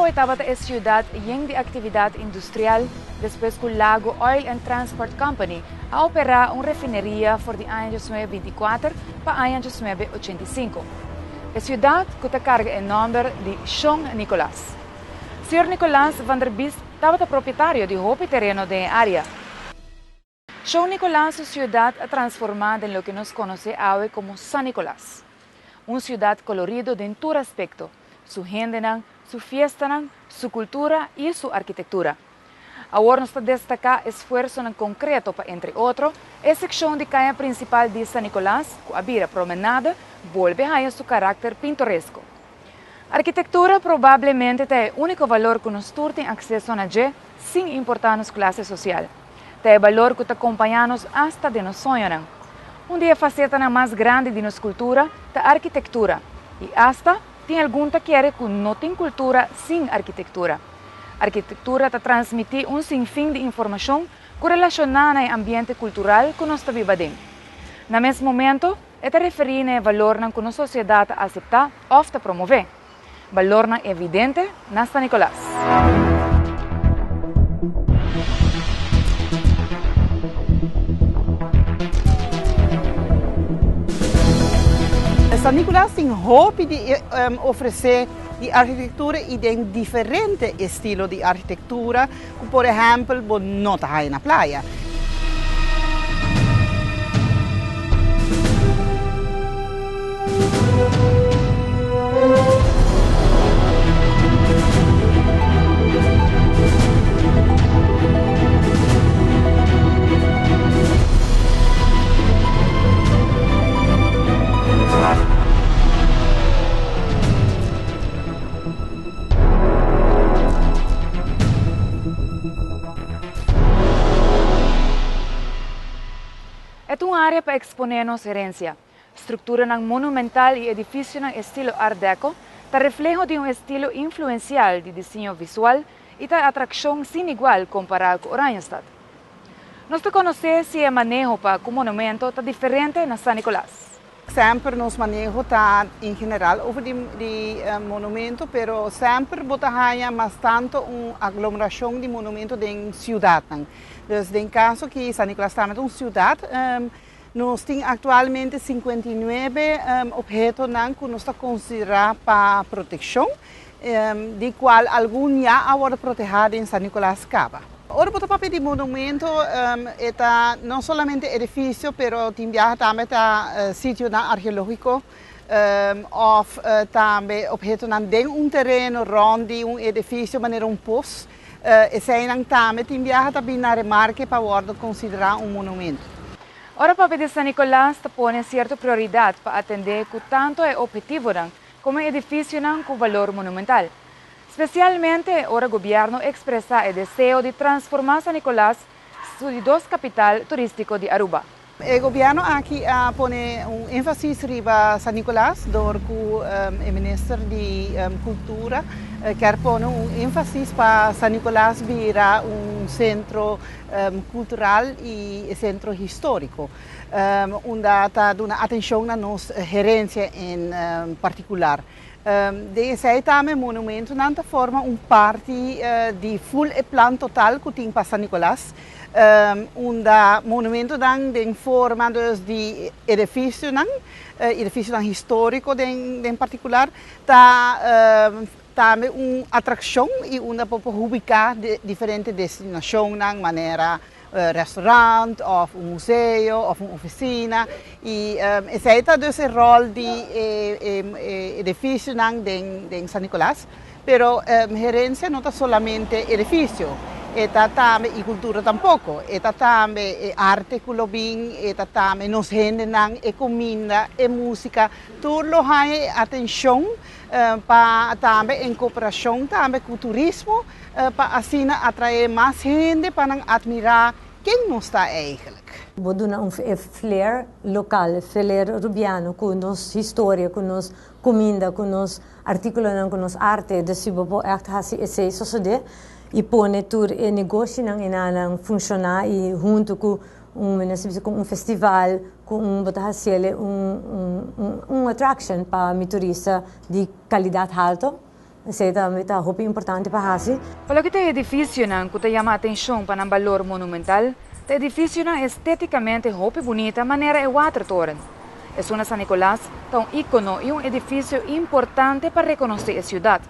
Tempo e tabata e ciudad yen di actividad industrial despues cu Lago Oil and Transport Company a opera un refineria for di aña 1924 pa aña 1985. E ciudad cu ta carga e nomber di Shon Nicolas. Señor Nicolas van der Biest tabata propietario di hopi tereno den e area. Shon Nicolas su ciudad a transforma den loke nos conoce awe como San Nicolas. Un ciudad colorido den tur aspecto, su hendenan, su fiestanan, su cultura y su arquitectura. Awor nos ta destaca esfuerzonan concreto pa entre otro e seccion di caya principal di San Nicolas cu a bira promenade bolbe haya su caracter pintoresco. Arquitectura probablemente ta e unico valor cu nos tur tin acceso na dje sin importa nos clase social. Ta e balor cu ta compaña nos hasta den nos soñonan. Un di e facetanan mas grandi di nos cultura ta arquitectura y hasta tin algun ta kere cu no tin cultura sin arquitectura. Arquitectura ta transmiti un sinfin di informacion cu relaciona na e ambiente cultural cu nos ta biba den. Na mes momento e ta referi na e balornan cu nos sociedad ta acepta of ta promove. Balornan evidente na San Nicolas. San Nicolas tin hopi di ofrece di architectura y den diferente estilo di architectura cu por ehempel bo no ta haya na playa. E ta un área pa eksponé nos herensia. Strukturanan monumental i edifisionan estilo Art Deco ta refleho di un estilo influensial di diseño visual i ta atrakshon sin igual kompará ku Oranjestad. Nos ta konosé si e maneho pa ku monumento ta diferente na San Nicolas. Semper nos maneho ta en general over di di monumento, pero semper bo ta haña mas tanto un aglomeracion di monumento den ciudadnan. Dus den caso ki San Nicolas tambe ta un ciudad, nos tin actualmente 59 obhetonan cu nos ta considera pa proteccion, di cual algun ya a wordo proteha den San Nicolas caba. Ora bo ta papia di monumento e ta no solamente edificio pero tin biaha tambe ta sitionan arkeologico of tambe obhetonan den un tereno rond di un edificio manera un pos. Eseinan tambe tin biaha ta bin na remarke pa wordo considera un monumento. Ora papia di San Nicolas ta pone cierto prioridad pa atende cu tanto e obhetivonan como e edificionan cu valor monumental. Specialmente ora gobierno expresa e deseo di transforma San Nicolas su di dos capital turistico di Aruba. E gobierno aki a pone un enfasis riba San Nicolas door cu e minister di Cultura kier pone un enfasis pa San Nicolas bira un centro cultural y centro historico unda ta duna atencion na nos herencia en particular. Den esei tambe monumentonan ta forma un parti di ful e plan total cu tin pa San Nicolas, unda monumentonan den forma dus di edificionan, edificionan historico den particular, ta tambe un atraccion y unda por por ubica diferente destinacionnan manera restaurant of un museo of un oficina y esey ta dus e rol di e edificionan den San Nicolas pero herencia no ta solamente edificio e ta tambe y cultura tampoco e ta tambe e arte cu lo bin e ta tambe nos hendenan e cuminda e musica tur lo haya e atencion pa tambe en cooperacion tambe cu turismo Pa asina atraé mas hende pa nan admirá ken nos ta eigenlijk. Bo duna un e flair local, e flair Rubiano cu nos historia, cu nos cuminda, cu nos articulonan, cu nos arte. Dus si bo por echt haci esey sosode y pone tur e negoshinan enanan funciona y hunto cu un, mi no sa bisa cu un festival, cu un bo ta haciele un un un attraction pa mi turista di calidad halto. Esei tambe ta hopi importante pa hasi. Pa loke ta e edifisionan ku ta yama atenshon pa nan balor monumental, ta edifisionan estetikamente hopi bunita manera e Watertoren. Esun na San Nicolas ta un ikono i un edifisio importante pa rekonosé e siudat.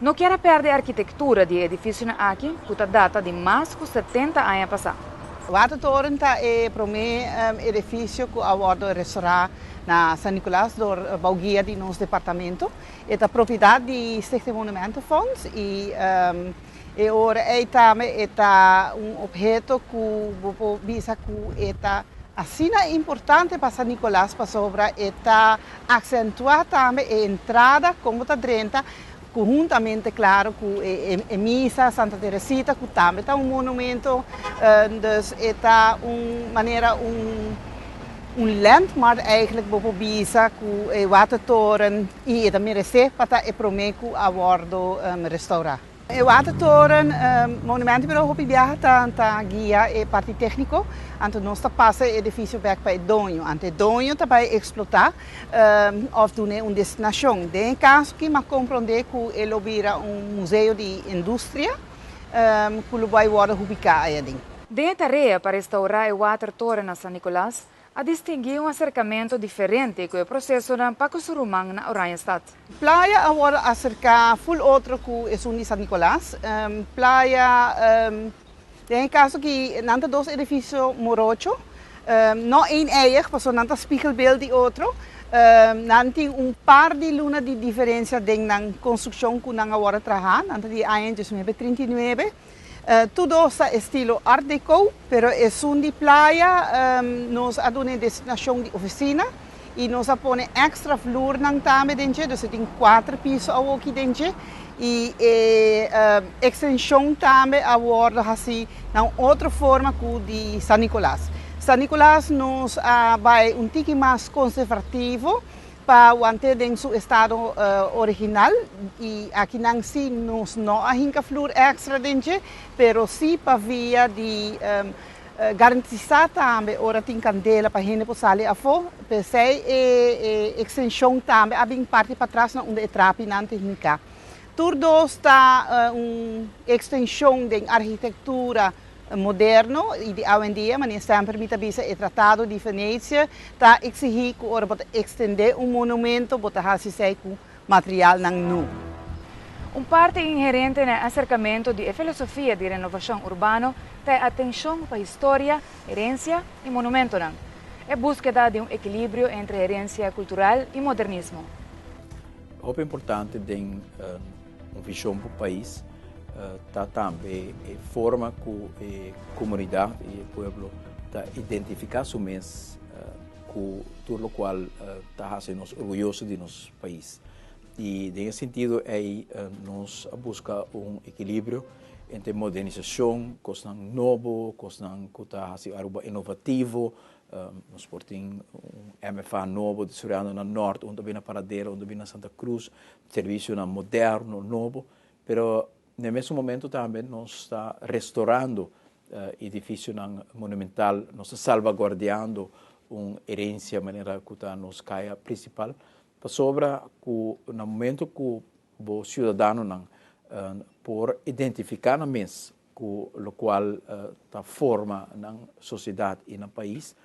No kier a pèrdè e arkitektura di e edifisionan aki ku ta data di mas ku 70 aña pasá. Watertoren ta e promé edifisio ku a wòrdu restorá na San Nicolas dor bou guia di nos departamento. E ta propiedat di Stichting Monumentenfonds i e ora ei tambe e ta un obheto ku bo por bisa ku e ta asina importante pa San Nicolas pasobra e ta aksentuá tambe e entrada kon bo ta drenta konhuntamente klaro ku e misa Santa Teresita ku tambe ta un monumento. Dus e ta un manera un un landmark eigenlijk bo por bisa ku e watertoren i e ta meresé pa ta e promé ku a wòrdu restourá. E watertoren Monumenten Bureau hopi biaha ta ta guia e parti tékniko, anto nos ta pasa e edifisio bèk pa e doño. Anto e doño ta bai eksplotá òf dun'é un destinashon. Den e kaso aki m'a komprondé ku e lo bira un museo di industria ku lo bai wòrdu hubiká ayaden. Den e tarea pa restaurá e watertoren na San Nicolas, a distinguí un aserkamentu diferente ku e prosesonan pa ku su ruman na Oranjestad. Playa a wòrdu aserká ful otro ku esun di San Nicolas. Playa, den e kaso aki nan ta dos edifisio morocho, no eeneiig pasobra nan ta spiegelbeeld di otro. Nan tin un par di luna di diferensia den nan konstrukshon ku nan a wòrdu traha, nan ta di aña 1939. Tur dos ta estilo Art Deco, pero esun di playa nos a duna e destinacion di oficina y nos a pone extra vloernan tambe den dje, dus e tin cuater piso awoki den dje y e extension tambe a wordo haci na un otro forma cu di San Nicolas. San Nicolas nos a bay un tiki mas conservativo Pa want'é den su estado original y akinan sí nos no a hinca flur extra den dje, pero sí pa via di garantisa tambe ora tin candela pa hende por sali afó. P'esey e extension tambe a bin parti patras na unda e trapinan ta hinca. Tur dos ta un extension den architectura moderno y di awendia, manera semper mi ta bisa e Tratado di Venecia ta exigi cu ora bo ta extende un monumento bo ta haci esey cu materialnan nu. Un parti inherente na e asercamento di e filosofia di renovacion urbano ta e atencion pa historia, herencia y monumentonan. E buskeda di un ekilibrio entre herencia cultural y modernismo. Hopi importante den un vision pa un pais ta tambe e forma ku e komunidat i e pueblo ta identifiká su mes ku tur lokual ta hasi nos orguyoso di nos pais. I den e sentido ei nos a buska un ekilibrio entre modernisashon, kosnan nobo, kosnan ku ta hasi Aruba inovativo. Nos por tin un MFA nobo desaroyando na Nort, un ta bin na Paradera, un ta bin na Santa Cruz. Servicionan moderno, nobo, pero na e mesun momento tambe nos ta restaurando edificionan monumental, nos ta salvaguardiando un herencia manera cu ta nos caya principal, pasobra cu na momento cu bo ciudadanonan por identifica nan mes cu locual ta forma nan sociedad y nan pais,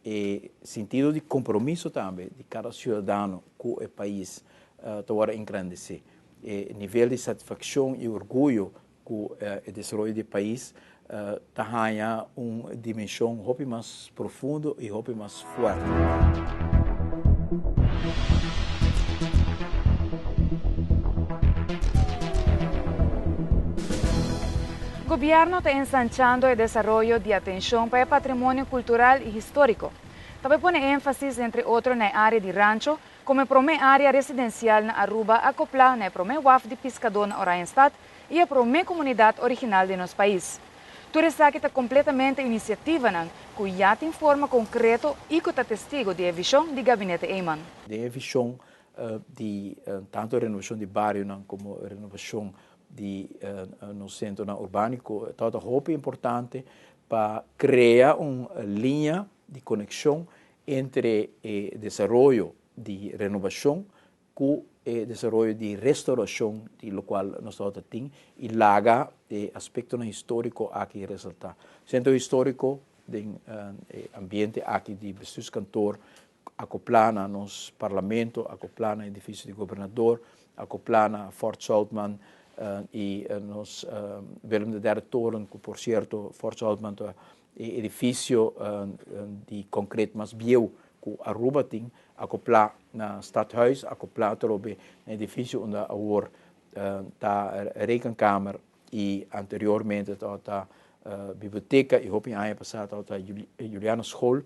e sentido di compromiso tambe di cada ciudadano cu e pais ta worde engrandeci. E nivel di satisfaccion y orguyo cu e desaroyo di e pais ta haya un dimension hopi mas profundo y hopi mas fuerte. Gobierno ta ensanchando e desaroyo di atencion pa e patrimonio cultural y historico. Ta bay pone enfasis entre otro na e area di Rancho como e prome area residencial na Aruba acopla na e prome waf di piscador na Oranjestad y e prome comunidad original di nos pais. Tur esaki ta completamente iniciativanan cu ya tin forma concreto y cu ta testigo di e vision di Gabinete Eman. Den e vision di tanto renovacion di barionan como renovacion di nos centronan urbanico tabata hopi importante pa crea un liña di conexion entre e desaroyo di renovacion cu. E desaroyo di restauracion di locual nos tabata tin y laga e aspectonan historico aki resalta. Centro Historico den e ambiente aki di Bestuurskantoor acopla na nos Parlamento, acopla na edificio di Gobernador, acopla na Fort Zoutman y nos Willem de Derde Toren cu por cierto Fort Zoutman ta e edificio di concreet mas bieu cu Aruba tin, acoplá na Stadhuis, acoplá atrobe na edificio unda awor ta Rekenkamer y anteriormente tabata biblioteca y hopi aña pasá tabata Juliana School.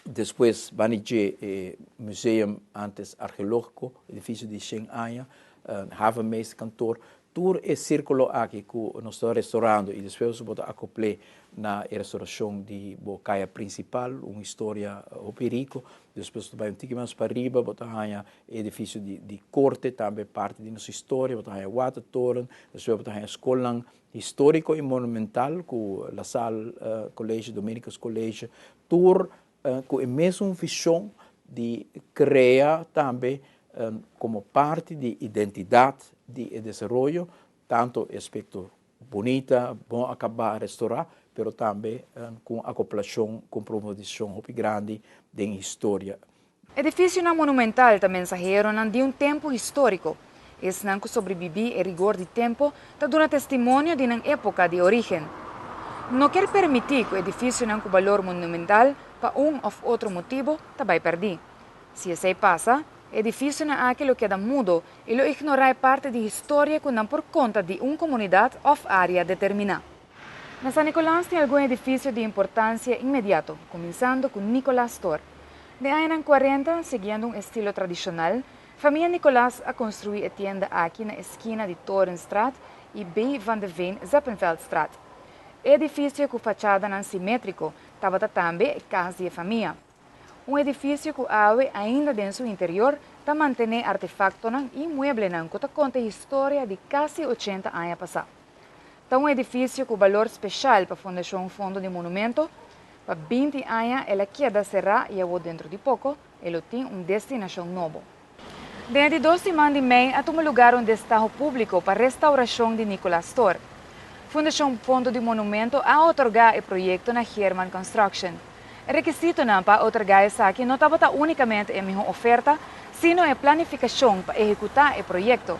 Despues bani dje e museum antes archeologico, edificio di shen aña, Havenmeesterkantoor. Tur e circulo aki cu nos ta restaurando y despues bo ta acople na e restauracion di bo caya principal, un historia hopi rico. Despues bo ta bay un tiki mas pariba, bo ta haya e edificio di corte, tambe parti di nos historia, bo ta haya watertoren, despues bo ta haya scolnan historico y monumental cu La Salle College, Dominicus College, tur cu e mesun vision di crea tambe como parti di identidad di e desaroyo, tanto e aspecto bunita, bon acaba, restaura, pero tambe cu un acoplacion, cu un profundicion hopi grandi den historia. Edificionan monumental ta mensaheronan di un tempo historico. Esnan cu sobrebibi e rigor di tempo ta duna testimonio di nan epoca di origen. No kier permiti cu edificionan cu balor monumental pa un of otro motibo ta bay perdi. Si esey pasa, e edificionan aki lo keda mudo y lo ignora e parti di historia cu nan por conta di un comunidad of area determina. Na San Nicolas tin algun edificio di importancia inmediato, cuminsando cu Nicolaas Store. Den añanan cuarenta, siguiendo un estilo tradicional, famia Nicolaas a construi e tienda aki na eskina di Torenstraat y B. van de Veen Zeppenfeldstraat. E edificio cu fachadanan simetrico tabata tambe e cas di e famia. Un edificio cu awe ainda den su interior ta mantene artefactonan y mueblenan cu ta conta historia di casi 80 aña pasa. Ta un edifisio ku balor speshal pa Fundashon Fondo di Monumento. Pa 20 aña el a keda será i awor dentro di poko e lo tin un destinashon nobo. Den e di dos siman di mei a tuma lugar un destaho públiko pa restaurashon di Nicolaas Store. Fundashon Fondo di Monumento a otorgá e proyekto na Geerman Construction. E rekisitonan pa otorgá esaki no tabata únikamente e mihó oferta, sino e planifikashon pa ehekutá e proyekto.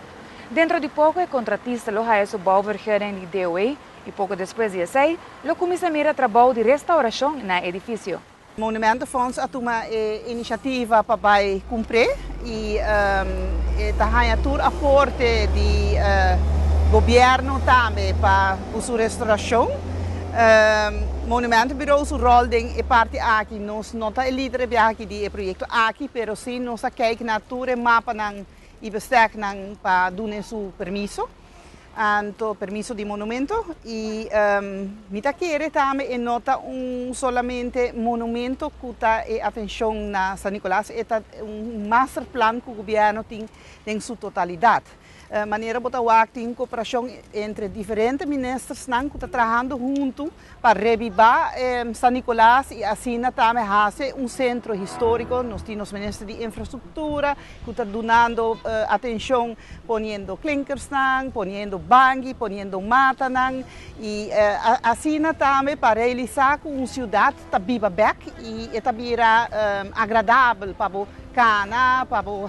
Dentro di poko e kontratista lo haya su bouwvergunning di DOE i poko despues di esei lo kuminsá mira trabou di restaurashon na e edifisio. Monumentenfonds a tuma e inisiativa pa bai kumpr'é i e ta haña tur aporte di gobièrnu tambe pa ku su restaurashon. Monumentenbureau su ròl den e parti aki, nos no ta e lider e biaha aki di e proyekto aki, pero si nos a kijk na tur e mapanan i besteknan pa dun'e su permiso, anto permiso di monumento. I mi ta kere tambe e no ta un solamente monumento ku ta e atenshon na San Nicolas, e ta un masterplan ku gobièrnu tin den su totalidat. Manera bo ta wak tin koperashon entre diferente ministersnan ku ta trahando huntu pa rebibá San Nicolas i asina tambe hasi un sentro históriko. Nos tin nos minister di infrastruktura ku ta dunando atenshon poniendo klinkersnan, poniendo bangi, poniendo matanan i asina tambe pa realisá ku un siudat ta biba bèk i e ta bira agradabel pa bo kana, pa bo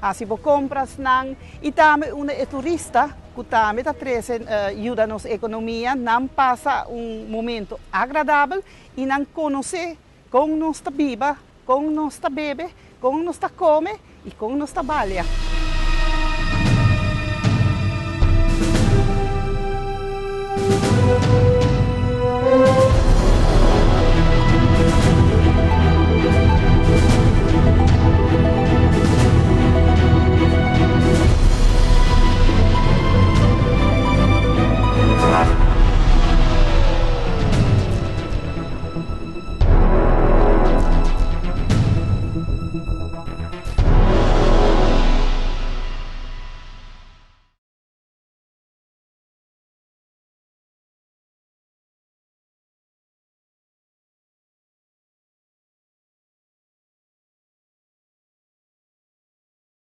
hasi bo komprasnan i tambe unda e turista ku tambe ta trese yuda nos ekonomia nan pasa un momento agradabel i nan konosé kon nos ta biba, kon nos ta bebe, kon nos ta kome i kon nos ta balia.